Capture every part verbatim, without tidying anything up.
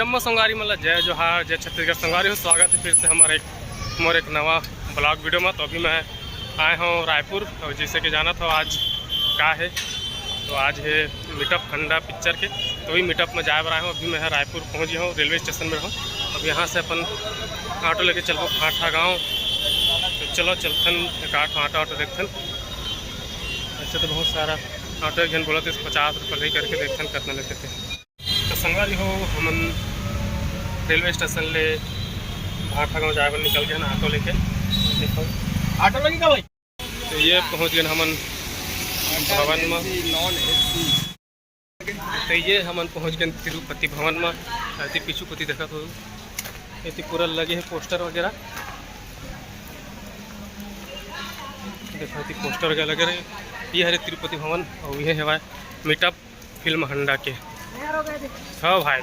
अम्मा संगवारी मन ला जय जोहार, जय छत्तीसगढ़। संगवारी हो, स्वागत है फिर से हमारे एक, मोर एक नवा ब्लॉग वीडियो में। तो अभी मैं आए हूँ रायपुर, और जैसे कि जानत हो आज का है, तो आज है मीटअप हंडा पिक्चर के। तो वही मीटअप में जाए बर आए हूँ। अभी मैं ह रायपुर पहुँच गया हूँ, रेलवे स्टेशन में हूँ। अब यहाँ से अपन ऑटो लेके चलबो भाठा गाँव। तो चलो चलथन, एक आठ ऑटो ऑटो देखथन। ऐसे तो बहुत सारा ऑटो एक जन बोला तो पचास रुपये ले करके देखथन कितना लेते थे। तो संगवारी हो, हमन रेलवे स्टेशन ले भाठा गाँव जाए बर निकल गए ना ऑटो लेके। देखो, ऑटो लगी का भाई? तो ये पहुँच गए हमन भवन में। Non AC. तो ये हमन पहुँच गए तिरुपति भवन में। अति पीछू कोती देखत हो, एती पूरा लगे है पोस्टर वगैरह। देखो, एती पोस्टर वगैरह लगे रहे। ये हरे तिरुपति भवन और ये हवाए मीटअप फिल्म हंडा के। हाँ भाई,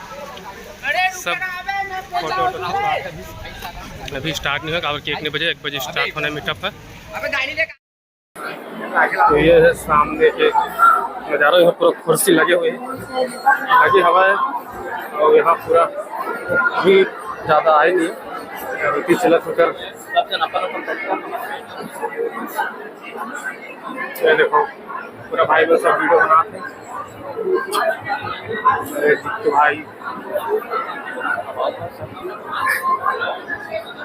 सब फोटो वोटो खिंचवा के अभी, अभी स्टार्ट नहीं हुआ, काबर कि एक नहीं बजे, एक बजे स्टार्ट होना है मीटअप है। तो ये है सामने के नज़ारा, यहाँ पूरा कुर्सी लगे हुए हैं, लगे हवा है, और यहाँ पूरा भी ज़्यादा आए नहीं है, अभी चलत होकर ये देखो, पूरा भाई बस सब वीडियो बनाते हैं। अरे जित्तू भाई।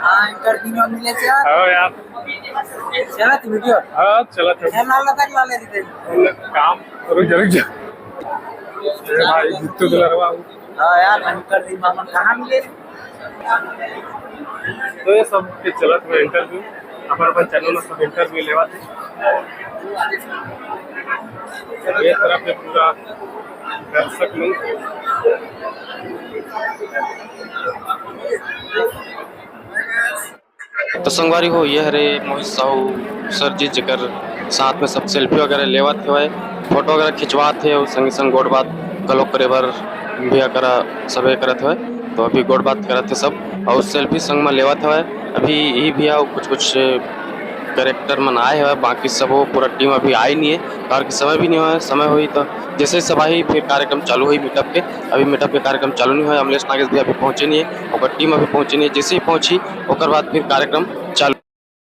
हाँ, इंटरव्यू में मिले थे यार। हाँ यार। चला थी वीडियो। हाँ, चला था। यार, लाल लता की लाल है, दीदी। काम रुक जा, रुक जा। अरे भाई, जित्तू दुलरवा। हाँ यार, हम कर दी मामा, कहाँ मिले? तो ये सब के चलत हुए इंटरव्यू, अपन अपन चैनल में सब इंटरव्यू लेवा थे। ये तरफ ये पूरा दर्शक मन। तो संगवारी हो, ये हरे मोहित साहू सर जी, जेकर साथ में सब सेल्फी वगैरह लेवत हवय, फोटो वगैरह खिंचवात हे, और संगे संग गोठ बात घलो करे बर भैया करा सबे करत हवय। तो अभी गोठ बात करत हे सब, और सेल्फी संग में लेवत हवय। अभी यही भैया कुछ कुछ कैरेक्टर मन आए हवय, बाकी सब वो पूरा टीम अभी आई नहीं है, कारण कि समय भी नहीं हुआ है। समय हुई तो जैसे ही सब आही, फिर कार्यक्रम चालू हुई मीटअप के। अभी मीटअप के कार्यक्रम चालू नहीं हुआ है। अमलेश नागेश भी अभी पहुँचे नहीं है, ओकर टीम अभी पहुँचे नहीं है। जैसे ही पहुँची, ओकर बाद फिर कार्यक्रम चालू।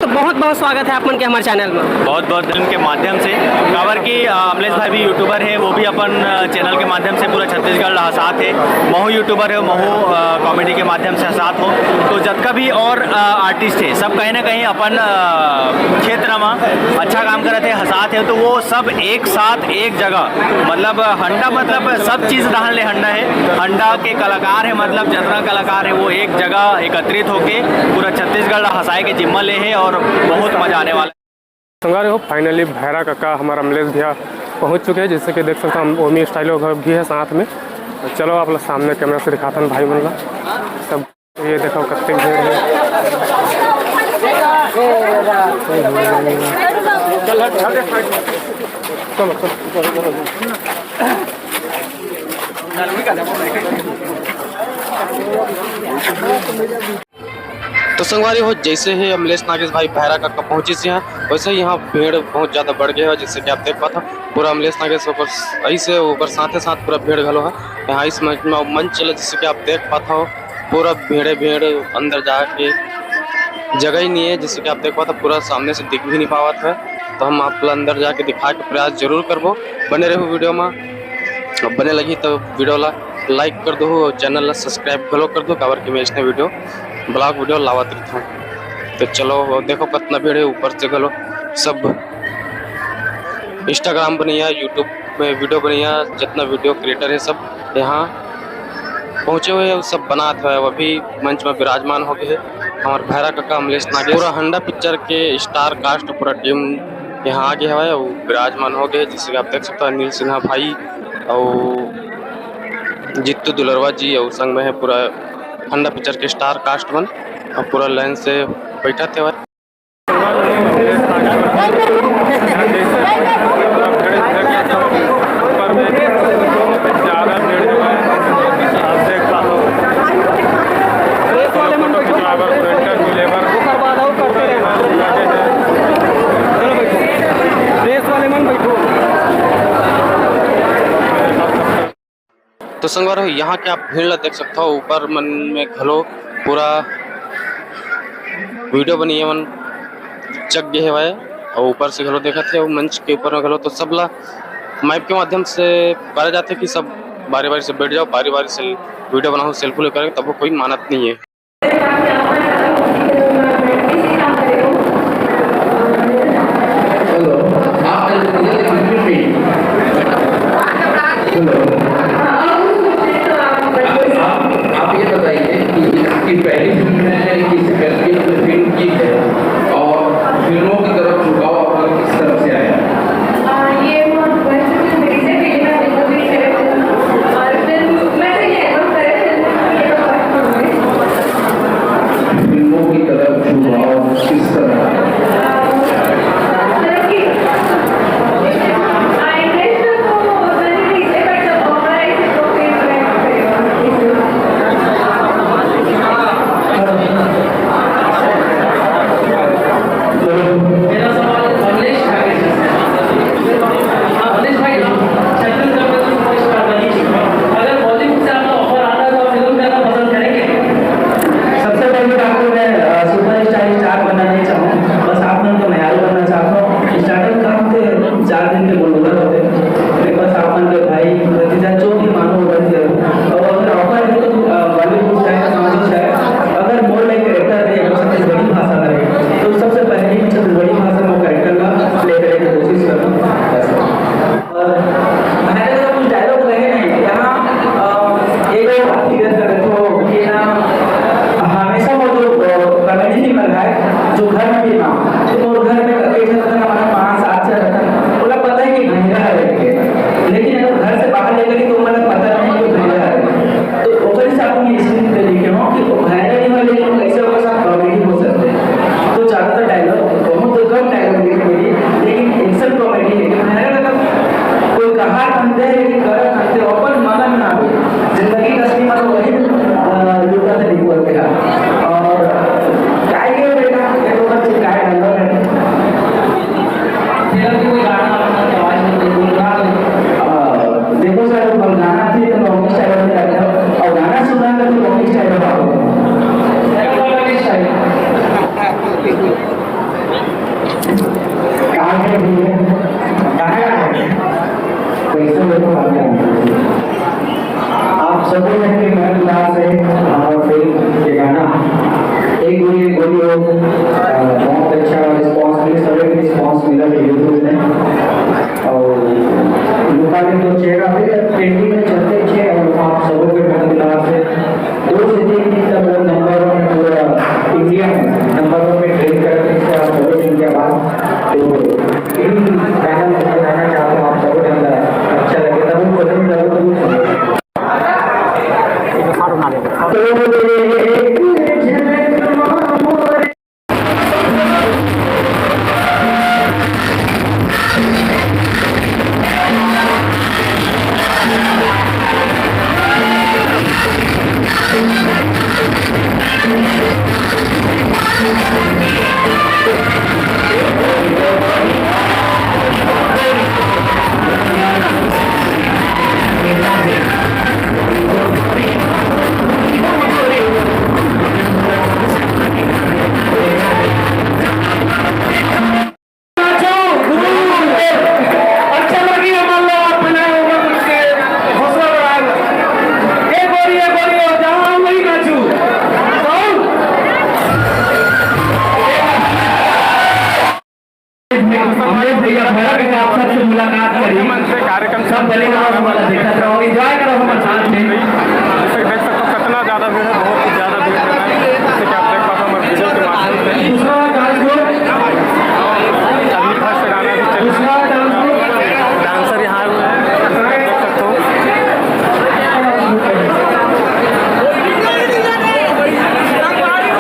तो बहुत बहुत स्वागत है आप मन के हमारे चैनल में। बहुत बहुत धन के माध्यम से, काबर कि, अ, अमलेश भाई भी यूट्यूबर है, वो भी अपन, अ, चैनल के माध्यम से पूरा छत्तीसगढ़ ला हंसात है। महू यूट्यूबर है, महू, अ, कॉमेडी के माध्यम से हंसात हो। तो जतका भी और, अ, आर्टिस्ट है, सब कहीं ना कहीं अपन, अ, क्षेत्र में अच्छा काम करत है, हंसात है, तो वो सब एक साथ एक जगह, मतलब हंडा, मतलब सब चीज धान ले हंडा है। हंडा के कलाकार है, मतलब जतना कलाकार है, वो एक जगह एकत्रित होके पूरा छत्तीसगढ़ ला हंसाए के जिम्मा ले है और बहुत मजा आने वाला है। संगवारी हो, finally भैरा कका हमारा अमलेश भैया पहुंच चुके हैं। जैसे कि देख सकते हो, हम ओमी स्टाइलो घर भी है साथ में। चलो आप लोग सामने कैमरा से दिखाता हूँ भाई मन ला सब। ये देखो कत्ते भीड़ है। चलो, चलो। तो संगवारी हो, जैसे ही अमलेश नागेश भाई भैरा कका पहुंचिस यहाँ, वैसे ही यहाँ भीड़ बहुत ज़्यादा बढ़ गया है। जैसे कि आप देख पात हो, पूरा अमलेश नागेश ओकर, ऐसे ओकर साथे साथ पूरा भीड़ घलो है यहाँ इस मंच में। मंच चला, जैसे कि आप देख पात हो, पूरा भीड़े भीड़, अंदर जाके जगह ही नहीं है। जैसे कि आप देख पात हो, पूरा सामने से दिख भी नहीं पावत है, तो हम आप ला अंदर जाके दिखा के प्रयास जरूर करबो। बने रहो वीडियो में। अब बने लगी तो वीडियो ला like कर दो और चैनल ला subscribe घलो कर दो, काबर कि मैं इसने वीडियो, ब्लॉग वीडियो लावत रहता हूँ। तो चलो, और देखो कितना भीड़ है, ऊपर से घलो सब Instagram बनैया, YouTube में वीडियो बनैया, जितना वीडियो क्रिएटर है सब यहाँ पहुँचे हुए हैं, सब बनात है। अभी मंच में विराजमान हो गए हैं हमारे भैरा कका अमलेश नागेश। पूरा हंडा पिक्चर के स्टार कास्ट पूरा टीम यहाँ आ गया है, वो विराजमान हो गए, जैसे कि आप देख सकते हो अनिल सिन्हा भाई और जित्तू दुलरवा जी और संग में है पूरा हंडा पिक्चर के स्टार कास्ट मन, और पूरा लाइन से बैठा थे। ऊपर में ज़्यादा भीड़ जो है, आप देख पा लो। प्रेस वाले मन बैठो। ड्राइवर को इंटरव्यू लेबर। ओकर बाद आओ, करते रहना। चलो बैठो। प्रेस वाले मन बैठो। तो संगवारी हो, यहाँ के आप भीड़ ला देख सकथव, ऊपर मन में घलो पूरा वीडियो बनी है, मन जग गे हवय, अउ ऊपर से घलो देखत हे, अउ मंच के ऊपर में घलो, तो सब ला माइक के माध्यम से पुकारा जाथे कि सब बारी-बारी से बैठ जाओ, बारी-बारी से वीडियो बनाओ, सेल्फी लेकर, तब वो कोई मानत नहीं है। हेलो, आप हेलो। आप, आप ये बताइए कि आपकी पहली फिल्म है कि इससे पहले कोई फिल्म की है, और फिल्मों की तरफ झुकाव आपका किस तरफ से आया? आ, ये बहुत बचपन से मेरी से पहली बार बिल्कुल भी करेक्ट और फिल्म, मैं तो ये एल्बम करेक्ट फिल्मों की तरफ झुकाव किस तरह? अगर बॉलीवुड से आपको ऑफर आता है तो आप फिल्म करना पसंद करेंगे? सबसे पहले तो आपको मैं, अ, सुपरस्टार स्टार बनना नहीं चाहूँ, बस आप मन का मेहरारू बनना चाहता हूँ। स्टार्टअप काम थे, चार दिन के बोलूँगा होते। मैं बस आप मन के भाई, भतीजा, जो भी मानो होगा, और अगर ऑफर है तो, अ, बॉलीवुड चाहे, नॉलीवुड चाहे, अगर मोर लाइक कैरेक्टर रहे, अगर छत्तीसगढ़ी भाषा में रहे, तो सबसे पहले मैं छत्तीसगढ़ी भाषा में वो कैरेक्टर का प्ले करने की कोशिश करूँ। बस। और भाई का कुछ डायलॉग रहे नहीं, यहाँ, अ, एगो बात क्लियर कर देते हो कि ना, हमेशा वो जो, अ, कॉमेडी नहीं बन रहा है, जो घर में भी ना, तो वो घर में कई जगह ना, हमारा पाँच सात से रहता है, बोला पता है कि भैया है करके। लेकिन अगर घर से बाहर निकले तो मतलब पता नहीं कि भैया है। तो ओकर हिसाब से मैं स्क्रीन पे लिखे हूँ कि वो भैया नहीं हो, लेकिन कैसे ओकर साथ कॉमेडी हो सकते हैं। तो ज़्यादातर डायलॉग, बहुत कम डायलॉग लिखे मेरी, लेकिन एक्शन कॉमेडी है कि भैया कोई कहा अंधे है कि करत अंधे, अपन मगन ना हो, जिंदगी का सीमा तो वही, अ, लुटा से निकल गया। और काय के बेटा, ये तो बस काय डायलॉग है। फिर भी कोई गाना अपना आवाज में कोई बोल रहा है। अ, देखो सर, वो गाना थी तो लॉन्गी स्टाइल में गाते हो, और गाना सुनना तो लॉन्गी स्टाइल में गाओ। कहाँ है भैया? कहाँ है? कैसे लोग बात करेंगे? आप सबको मिलके मददगार से हमारा फिल्म के गाना एक गोली एक गोली हो, अ, बहुत अच्छा रिस्पॉन्स मिला, सभी को रिस्पॉन्स मिला YouTube में। और लुका के तो चेहरा भी ट्रेंडिंग में चलते थे, और आप सबों के मददगार से दो से तीन दिन तक वो नंबर वन, पूरा इंडिया में नंबर वन में ट्रेंड करते थे, आप सबों ने क्या बात। तो यही गाना मैं बताना चाहता हूँ, आप सबों को अच्छा लगे, तब वो पसंद करो तो वो सुनो। अच्छा लगी है, मान लो आप बनाए होगा कुछ के हौसला बढ़ाए। एक बार, एक बार, जहाँ हम वही नाचू। कौन? अमलेश भैया भैया के आप सबसे मुलाकात करी। सब बने रहो, हमारा देखत रहो, एंजॉय करो हमारे साथ में। जैसे देख सकते हो, कितना ज़्यादा भीड़ है, बहुत ही ज़्यादा भीड़ है। जैसे कि आप देख पाते हो, हमारे वीडियो के माध्यम से दूसरा डांस ग्रुप। अभी फर्स्ट गाना भी चल रहा है। दूसरा डांस ग्रुप। डांसर यहाँ आए हुए हैं, देख सकते हो।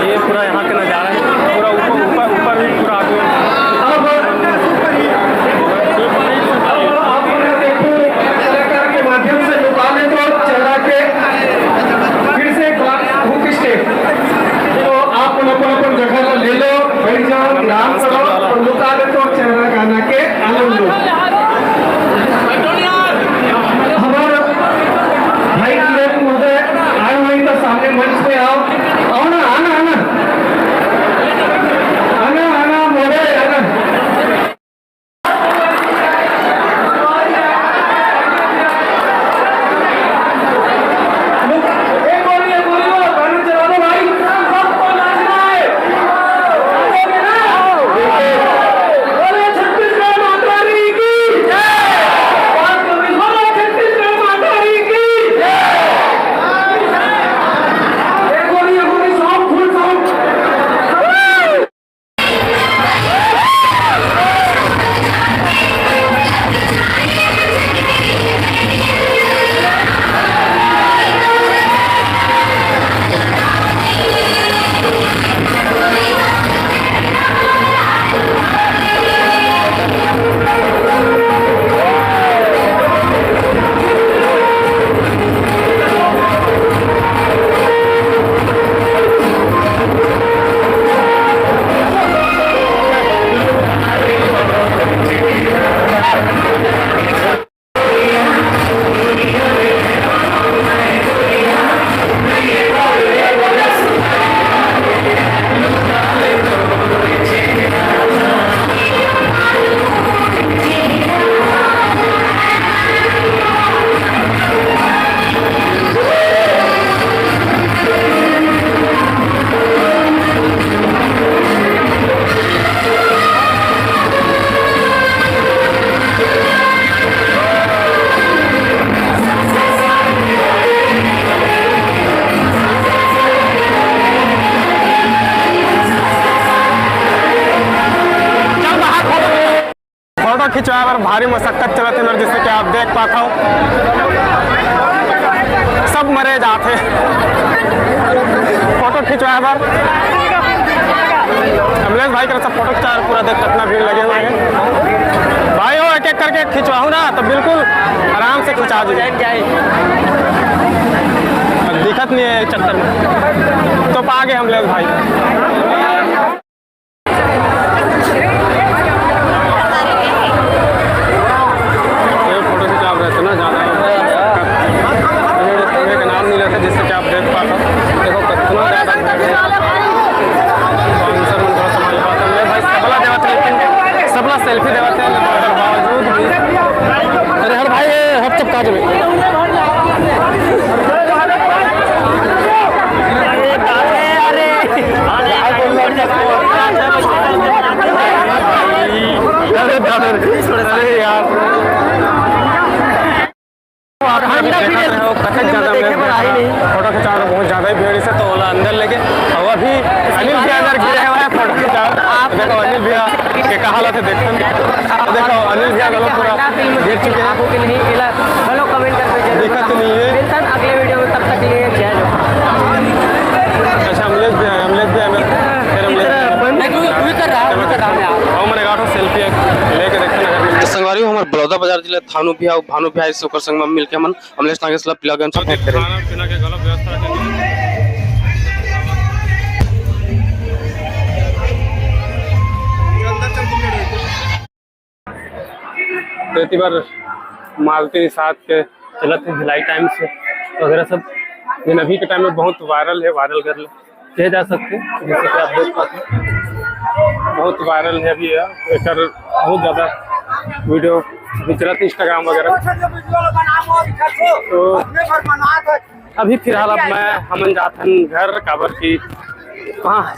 ये पूरा यहाँ का नज़ारा है, पूरा ऊपर, ऊपर, ऊपर भी पूरा आदमी। बर भारी मशक्कत चलत हे मेर, जैसे कि आप देख पात हव, सब मरे जात हे फोटो खिंचवाए बर। अमलेश भाई कर सब फोटो खिंचा, पूरा देख कितना भीड़ लगे हुए हैं भाई हो। एक एक करके खिंचवाहू ना तो बिल्कुल आराम से खिंचा दीजिए। अब दिखत नहीं है चक्कर में, तो पा गए अमलेश भाई। ये फोटो खिंचाव रहे थे ना, ज्यादा भीड़, भीड़ के नाम नहीं लेते, जिससे कि आप देख पाते हो। देखो कितना ज्यादा भीड़ है। Bouncer मन थोड़ा संभाल पाते हैं। भाई सबला देवत है, लेकिन सबला selfie देवत है, लेकिन ओकर बावजूद भी। अरे हर भाई, ये हट चुप का जबे। अरे दादा रे, अरे यार। आप लोग देख रहे हो, कतक ज्यादा भीड़ है। फोटो खिंचा रहे हो, बहुत ज्यादा ही भीड़ है, तो ओला अंदर लेके। और अभी अनिल भैया अंदर गिरे हुए हैं, फोटो खिंचा रहे हो। देखो अनिल भैया के का हालत है, देखते हैं। देखो अनिल भैया गलो पूरा गिर चुके हैं। कि नहीं, एला घलो comment करके जरूर दिक्कत तो नहीं है। मिलता है अगले video में, तब तक के लिए जय जोहार। अच्छा, अमलेश भैया, अमलेश भैया, फिर अमलेश भैया। मैं तू, तू ही कर रहा, तू ही कर रहा, मैं आ रहा हूँ। आओ, मैंने कहा था selfie एक लेके देखते हैं, अगर मिलते हैं। संगवारी हो, हमर बलौदा बाजार जिला थानू भैया, भानू भैया, इस ओकर संग में मिलके हमन अमलेश नागेश ला पीला गंज से भेंट करे। खाना पीना के गलत व्यवस्था रखे। तो एती बार मालती निषाद के चलत हे भिलाई टाइम्स वगैरह सब, लेकिन अभी के टाइम में बहुत viral है, viral कर ले, कहे जा सकते हैं, जैसे कि आप देख पाते हैं, बहुत viral है अभी यह, एकर बहुत ज्यादा video अभी चलत Instagram वगैरह। तो अभी फिलहाल अब मैं, हमन जात हन घर, काबर कि पाँच,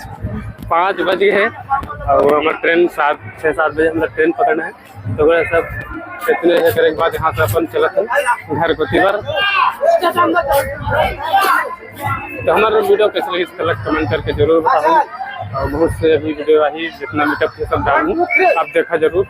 पाँच बज गए हैं और हमर ट्रेन सात, छः सात बजे हमर ट्रेन पकड़ना है। तो वह सब इतने हे करे के बाद यहाँ से अपन चलत हन घर कोती बर। तो हमर video कैसे लगिस, comment करके जरूर बताहू। और बहुत से अभी video आही, जितना meetup के सब डालहू, आप देखा जरूर।